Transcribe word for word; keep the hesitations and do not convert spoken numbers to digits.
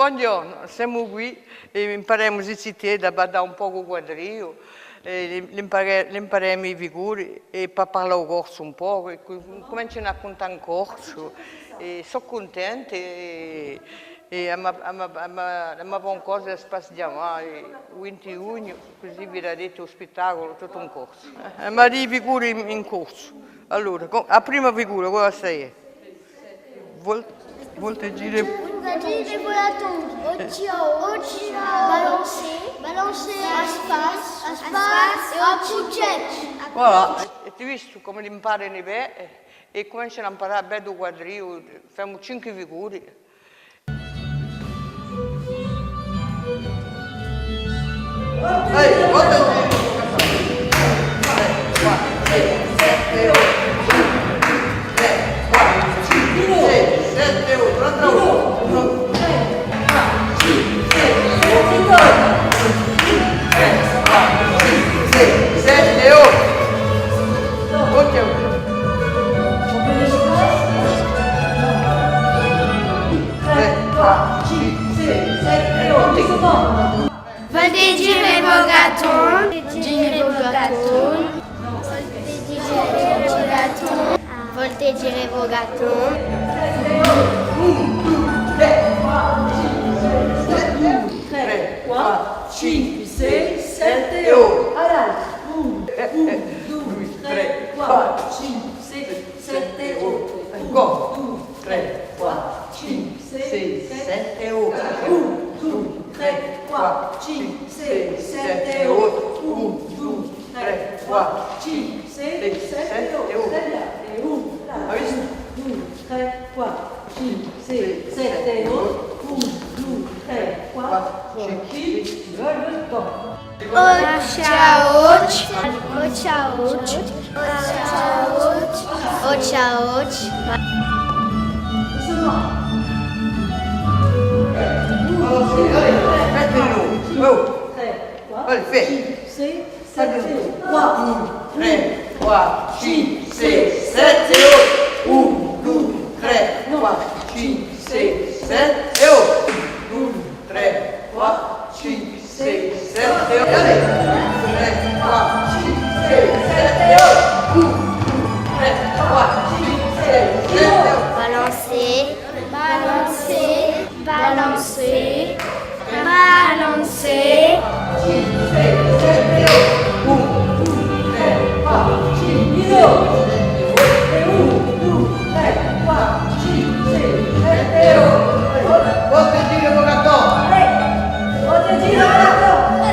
Bonghjornu, semu quì è imparemu sti ziteddi à baddà un pocu u quadrigliu, è l'im-, l'impare-, l'imparemu i figuri è pà parlà u corsu un pocu, è cu-, cumencianu à cuntà in corsu, è sò cuntenti, è, è emu, emu, emu, emu un corsu da spassià, ma, è u vinti ghjugnu, cusì vi l'hà dettu u spittaculu, tuttu in corsu. Eh, emu i figuri in, in corsu. Allora, co-, a prima figura, quale hè? Vol-, volta è gira. Volta è gira, vola tonda. Occhju, occhju. Balancez. Balancez. À spasse. À spasse. È occhju. Voilà. È t'hai vistu cum'elli imparanu bè, è, è cumencianu à imparà bè u quadrigliu, femu cinque figuri. Ehi, volta è gira. Trè, quattru, cinque, sei, sette, ottu. Unu, dui, trè, quattru, cinque, sei, sette, ottu. Un'altra volta. Unu, dui, trè, quattru, cinque, sei, sette, ottu. Unu, dui, trè, quattru, cinque, sei, sette, ottu. Conti. Trè, quattru, cinque, sei, sette, ottu. Volta è gira, vola tonda. Gira, vola tonda. Volta è gira, vola tonda. Volta è gira, vola tonda. Unu, dui, trè, quattru, cinque, sei, sette, ottu. Unu, dui, trè, quattru, cinque, sei, sette, ottu. Allora, unu, dui, trè, quattru, cinque, sei, sette, ottu. Ancora. Unu, dui, trè, quattru, cinque, sei, sette, ottu. Unu, dui, trè, quattru, cinque, sei, sette, ottu. Unu, dui, trè, quattru, cinque, sei, sette, ottu. Tagliate. Unu, dui, trè, quattru, cinque, sei, sette, ottu. Unu, dui, trè, quattru, cinque, sei, sette, ottu. Occhju à occhju, occhju à occhju, occhju à occhju, occhju à occhju. Allez, faites-le. Oh. Allez, fais. Unu, dui, trè, quattru, cinque, sei, sette, ottu. Unu, dui, trè, quattru, cinque, sei, sette, ottu. Unu, dui, trè, quattru, cinque, sei, sette, ottu. Allez. Trè, quattru, cinque, sei, sette, ottu. Unu, dui, trè, quattru, cinque, sei, sette, ottu. Balancez, balancez, balancez, balancez. Cinque, sei, sette, ottu. Unu, dui, trè, quattru, cinque, sei, sette, ottu. È unu, dui, trè, quattru, cinque, sei, sette, ottu. Volta è gira, vola tonda. Volta è gira, vola tonda.